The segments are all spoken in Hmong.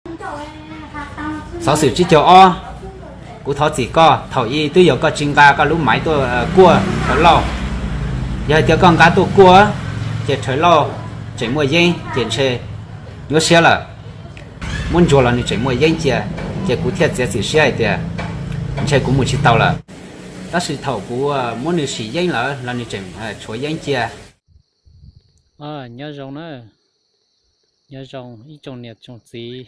Xov xwm tsib caug ob, kuv thov txim koj, thaum ub twb yog koj tsis nqa koj lub maiv tuaj kuaj Rhawv Lauj. Yog hais tias koj nqa tuaj kuaj, ces Rhawv Lauj tseem muaj yeeb, ces ntshe nyuaj siab lawm. Muab ntsuag los nws tseem muaj yeeb cia, ces kuv thiaj txiav txim siab hais tias ntshe kuv mus tsis tau lawm. Tab sis thaum kuv muab nws sim yeeb lawm los nws tseem tshuav yeeb cia. Nyob zoo na, nyob zoo ib tsoom niam tsoom txiv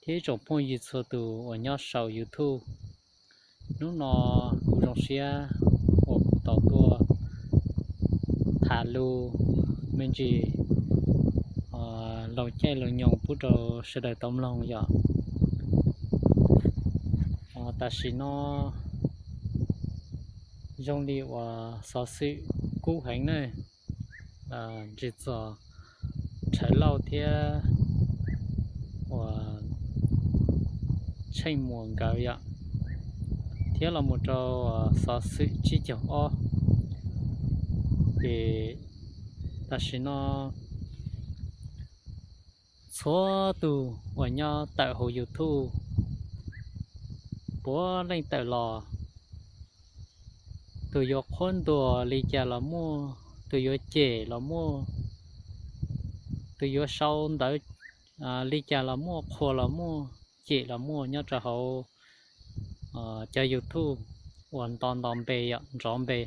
thiab ib tsoom phooj ywg txhua tus uas nyob saum YouTube. Hnub no kuv zoo siab uas kuv tau tuaj tham lus me ntsis laus caij laus nyoog pub rau sawv daws tau mloog yom. Tam sim no zoo li uas xov xwm kub heev na, ntsig txog Rhawv Lauj thiab uas Tsheej Muas nkawd yom, thiab los mus rau xov xwm tsib caug ob. Ces tam sim no txhua tus uas nyob tawm hauv YouTube puav leej tawm los, tus yuav qhuab ntuas li cas los muaj, tus yuav cem los muaj, tus yuav sau ntawv li cas los muaj, qhuas los muaj, cem los muaj nyob rau hauv cov YouTube uas nto nto npe yom, nrov npe,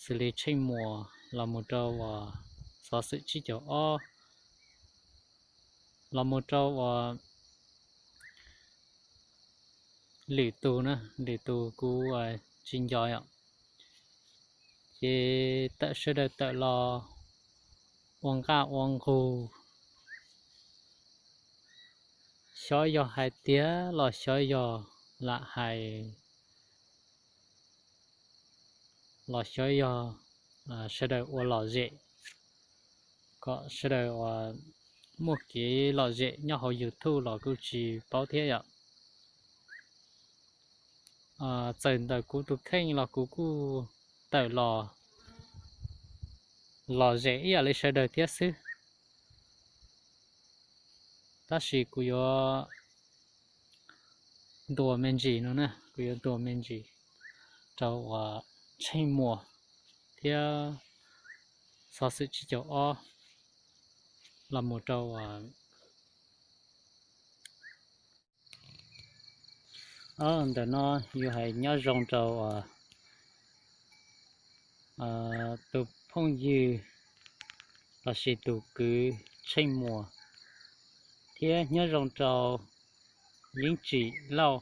xws li Tsheej Muas los mus rau uas xov xwm tsib caug ob, los mus rau uas lwm tus na, lwm tus kuv tsis nco yom. Ces tawm sawv daws tawm los ua nqaj ua nqug, xyov yog hais tiag los xyov yog lam hais, los xyov yog sawv daws ua lom zem, kom sawv daws uas muaj kev lom zem nyob hauv YouTube los kuj tsis paub thiab yom. Txawm ntawm kuv tus kheej los kuv kuj tawm los lom zem ib yam li sawv daws thiab xwb. Tab sis kuv yuav ntuas me ntsis no na, kuv yuav ntuas me ntsis rau uas Tsheej Muas thiab xov xwm tsib caug ob los mus rau uas ntawm no yus hais nyob zoo rau uas tus phooj ywg lossis tus kwv Tsheej Muas, thiab nyob zoo rau Yeeb Tsim Lauj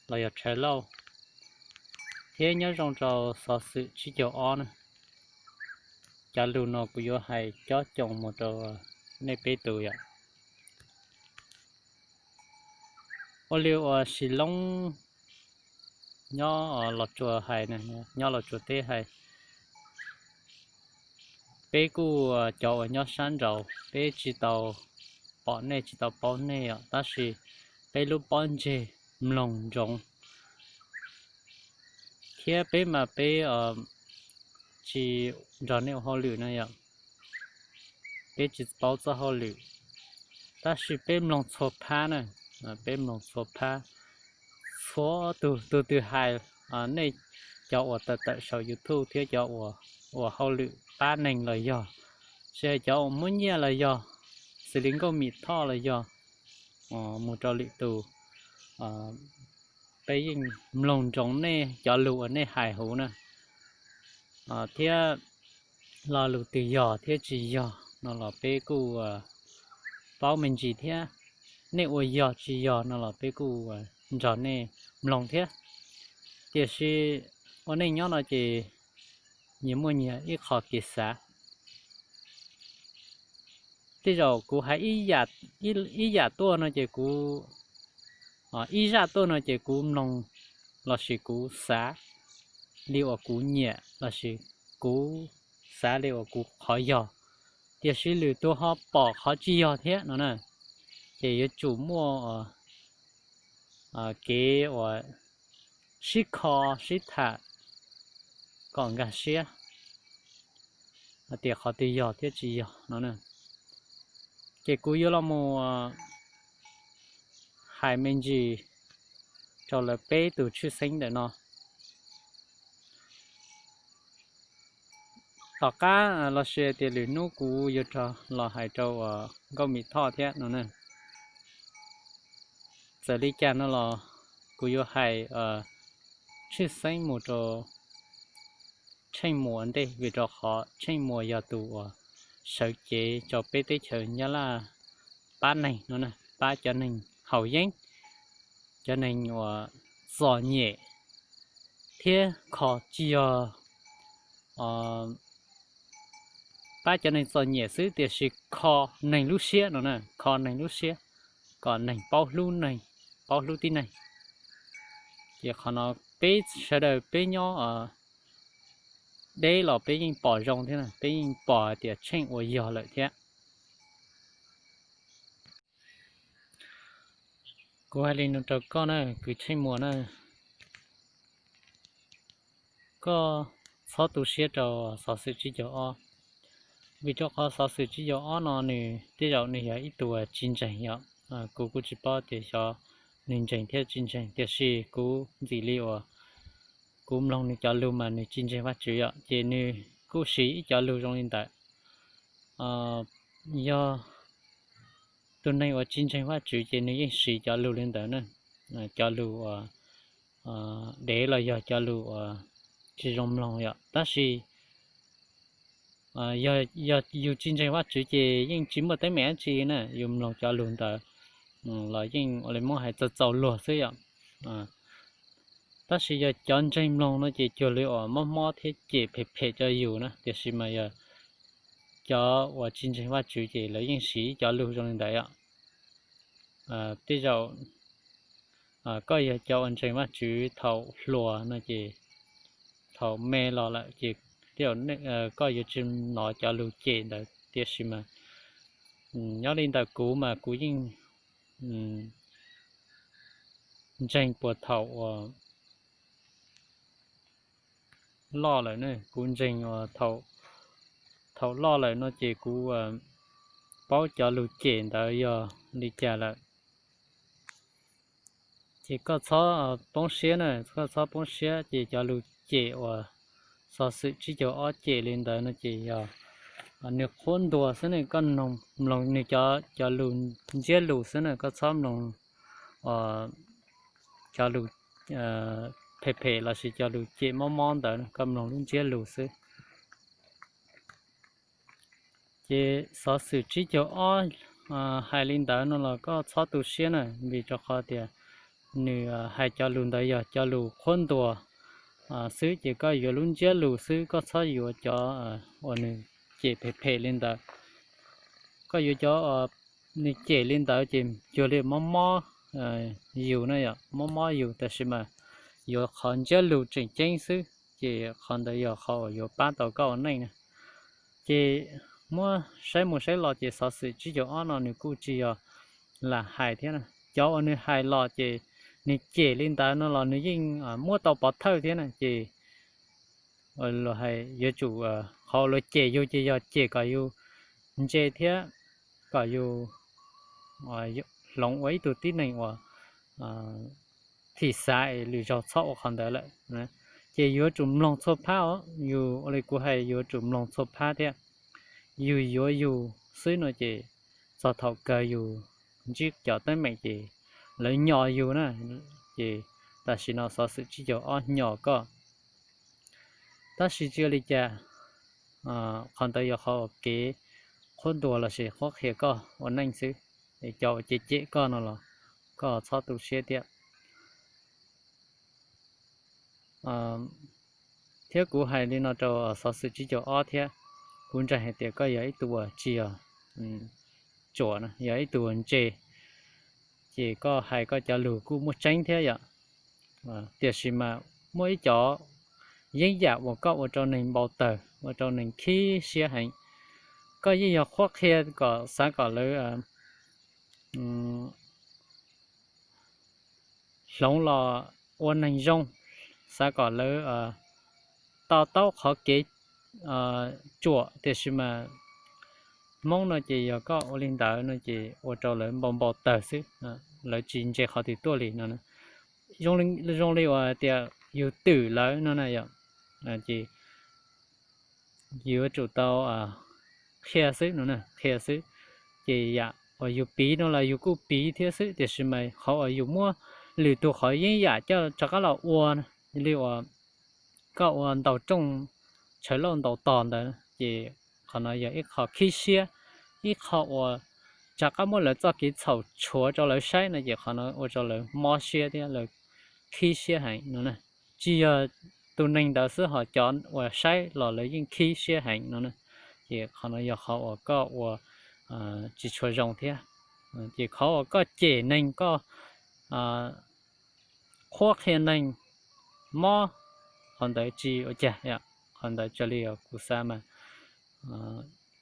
los yog Rhawv Lauj, thiab nyob zoo rau xov xwm tsib caug ob na. Cov lus no kuv yuav hais cob coos mus rau nej peb tus yom. Ua li uas Sis Loob nyob Los Tsuas hais, nyob Los Tsuas teb hais, peb kuj cov uas nyob sab nraud peb tsis tau pom nej tsis tau paub nej os, tab sis peb lub pob ntseg mloog ntsoov, thiab peb mas peb tsis nrog nej ua hauj lwm na yom, peb tsis paub txoj hauj lwm, tab sis peb mloog txhua phab na, peb mloog txhua phab, txhua tus, tus twg hais, nej cov uas tawm tawm saum YouTube thiab cov uas ua hauj lwm pab neeg los yog, tsis hais cov uas muab nyiaj los yog, xws li Nkauj Mim Thoj los yog, mus rau lwm tus, peb yeej mloog ntsoov nej cov lus uas nej hais huv na, thiab lo lus twg yog thiab tsis yog no los peb kuj paub me ntsis thiab, nej ua yog tsis yog no los peb kuj nrog nej mloog thiab. Tiam sis ua neej nyob no ces nyias muaj nyias ib qho kev xav. Tej zaum kuv hais ib yam tuaj no ces kuv, ib zaj tuaj no ces kuv mloog lossis kuv xav li uas kuv nyiam lossis kuv xav li uas kuv qhov yog, tiam sis lwm tus ho pom qhov tsis yog thiab no na, ces yuav tsum muaj kev uas sib kho sib tham kom nkag siab hais tias qhov twg yog thiab tsis yog no na. Ces kuv yuav los mus hais me ntsis rau lawv peb tus tshwj xeeb ntawm no. Tom qab los sis tias lwm hnub kuv yuav rov los hais rau uas Nkauj Mim Thoj thiab no na. Txawm li cas no los kuv yuav hais tshwj xeeb mus rau Tsheej Muas ntej, vim rau qhov Tsheej Muas yog tus uas sawv cev rau peb teb chaws Nyab Laj pab neeg no, pab cov neeg haus yeeb, cov neeg uas txom nyem thiab kho tsis yog pab cov neeg txom nyem xwb tiam sis kho neeg lub siab no na, kho neeg lub siab kom neeg paub hlub neeg, paub hlub tib neeg. Ces qhov no peb sawv daws peb nyob deb los peb yeej pom zoo thiab, peb yeej pom hais tias Tsheej ua yog lawm thiab. Kuv hais li no rau koj na, kwv Tsheej Muas na, koj txhob tu siab rau xov xwm tsib caug ob, vim rau qhov xov xwm tsib caug ob no nws tej zaum nws yog ib tug tsis ntseeg yom. Kuv kuj tsis paub tias xyov nws ntseeg thiab tsis ntseeg, tiam sis kuv ntxim li uas kuv mloog nws cov lus mas nws tsis ntseeg Vajtswv yom, ces nws kuj siv ib cov lus zoo li ntawd. Yog tus neeg uas tsis ntseeg Vajtswv ces nws yeej siv cov lus li ntawd na, cov lus uas dev los yog cov lus uas tsis zoo mloog yom. Tab sis yog yus tsis ntseeg Vajtswv ces yeej tsis muaj teeb meem dab tsi na, yus mloog cov lus ntawd los yeej ua li muab hais txaus txaus luag xwb yom. Tab sis yog cov ntseeg mloog no ces cuag li uas mob mob thiab cem phem phem rau yus na, tiam sis mas yog cov uas tsis ntseeg Vajtswv ces lawv yeej siv cov lus zoo li ntawd yom. Tej zaum koj yog cov uas ntseeg Vajtswv thaum hluas no ces thaum me los lawm ces tej zaum koj yuav tsis hnov cov lus cem ntawd, tiam sis mas nyob li ntawm kuv mas kuv yeej ntseeg puag thaum uas loj lawm ne. Kuv ntseeg uas thaum loj lawm no ces kuv paub cov lus cem ntawd yog li cas lawm. Ces koj txhob poob siab na, koj txhob poob siab ces cov lus cem uas xov xwm tsib caug ob cem li ntawd no ces yog nws qhuab ntuas xwb ne. Koj mloog nws cov lus ntsiab lus xwb na, koj txhob mloog cov lus phem phem los sis cov lus cem mob mob ntawd, koj mloog lub ntsiab lus xwb. Ces xov xwm tsib caug ob hais li ntawd no los koj txhob tu siab na, vim rau qhov tias nws hais cov lus ntawd yog cov lus qhuab ntuas xwb, ces koj yuav lub ntsiab lus xwb, koj txhob yuav cov uas nws cem phem phem li ntawd. Koj yuav cov nws cem li ntawd ces cuag li mob mob yus na yom, mob mob yus, tab sis mas yuav qhov ntsiab lus tseem ceeb xwb, ces qhov ntawd yog qhov uas yuav pab tau koj ua neej na. Ces muab saib mus saib los ces xov xwm tsib caug ob no nws kuj tsis yog lam hais thiab na. Cov uas nws hais los ces nws cem li ntawd no los nws yeej muab tau pov thawj thiab na, ces yuav tsum, qhov luag cem yus ces yog cem kom yus ntse thiab kom yus hloov ua ib tug tib neeg uas thim xav es lwm zaug txhob ua qhov ntawd lawm. Ces yuav tsum mloog txhua phab os, yus ua li kuv hais yuav tsum mloog txhua phab thiab. Yus yuav yus xwb no ces txog thaum kawg yus ntsib cov teeb meem ces lawv nyom yus na, ces tam sim no xov xwm tsib caug ob nyom koj. Tab sis tsis ua li cas, qhov ntawd yog qhov uas kev qhuab ntuas lossis qhuab qhia koj ua neej xwb. Es cov uas cem cem koj no los koj txhob tu siab thiab. Thiab kuv hais li no rau xov xwm tsib caug ob thiab, kuv ntseeg hais tias koj yog ib tug uas tsis yog tsuam, yog ib tug uas ntse, ces koj hais koj cov lus kuj muaj tseeb thiab yom. Tiam sis mas muaj ib cov yeeb yam uas koj ua rau neeg npau taws, ua rau neeg khib siab heev. Koj yeej yog qhuab qhia kom xav kom lawv hloov los ua neeg zoo, xav kom lawv to taub qhov kev tsuam, tiam sis mas Hmoob no ces yog koj ua li ntawd no ces ua rau lawv npau npau taws xwb, lawv tsis ntse qhov twg tuaj li no. Zoo li uas tias yus twm lawv no na yom, ces yuav tsum tau qhia xwb no, qhia xwb. Ces yam uas yus piv no los yus kuj piv thiab xwb, tiam sis mas qhov uas yus muab lwm tus qhov yeeb yam coj rov qab los ua li uas koj ua ntaus rooj tshawv lauj ntaus tos ntawd ces qhov no yog ib qho khib siab, ib qho uas rov qab muab lawv txoj kev txhaum tshuav rau lawv saib no ces qhov no ua rau lawv mob siab thiab lawv khib siab heev no. Tsis yog tus neeg ntawd xwb, ho cov uas saib los lawv yeej khib siab heev no. Ces qhov no yog qhov uas koj ua tsis tshua zoo thiab. Ces qhov uas koj cem neeg, koj qhuab qhia neeg mob, qhov ntawd tsis ua cas. Qhov ntawd raws li kuv xav mas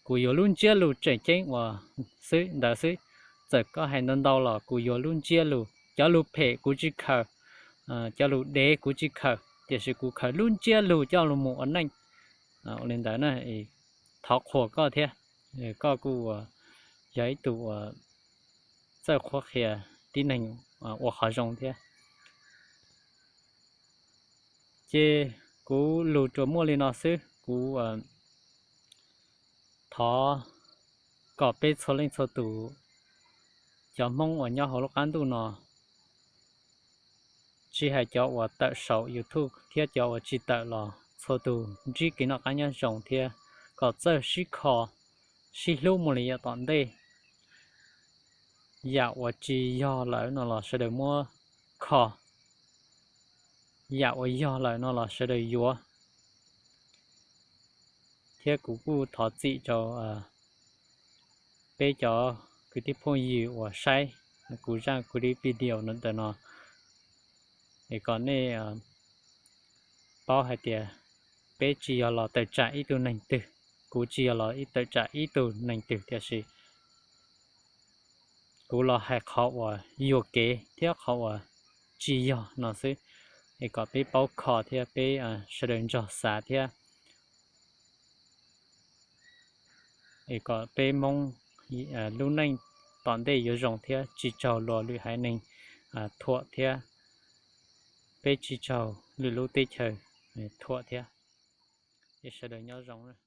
kuv yuav lub ntsiab lus tseem ceeb uas xwb ntawd xwb. Txawm koj hais ntau ntau los kuv yuav lub ntsiab lus, cov lus phem kuv tsis khaws, cov lus dev kuv tsis khaws, tiam sis kuv khaws lub ntsiab lus coj los mus ua neej. Ua li ntawd na, thov qhuas koj thiab, koj kuj yog ib tug uas txawj qhuab qhia tib neeg ua qhov zoo thiab. Ces kuv lus tsuas muaj li no xwb, kuv thov kom peb txhua leej txhua tus, cov Hmoob uas nyob hauv lub qab ntuj no, tsis hais cov uas tawm saum YouTube thiab cov uas tsis tawm los txhua tus ntsib kev noj qab nyob zoo thiab kom txawj sib kho, sib hlub mus li yav tom ntej. Yam uas tsis yog lawm no los sawv daws muab kho, yam uas yog lawm no los sawv daws yuav. Thiab kuv kuj thov txim rau peb cov kwv tij phooj ywg uas saib kuv zaj kuv li video no ntawm no, es kom nej paub hais tias peb tsis yog los tawm tsam ib tug neeg twg, kuv tsis yog los tawm tsam ib tug neeg twg, tiam sis kuv los hais qhov uas yuam kev thiab qhov uas tsis yog no xwb, es kom peb paub kho thiab peb sawv daws nrog xav thiab, es kom peb Hmoob lub neej tom ntej yuav zoo thiab tsis raug luag lwm haiv neeg thuam thiab peb tsis raug lwm lub teb chaws thuam thiab. Es sawv daws nyob zoo.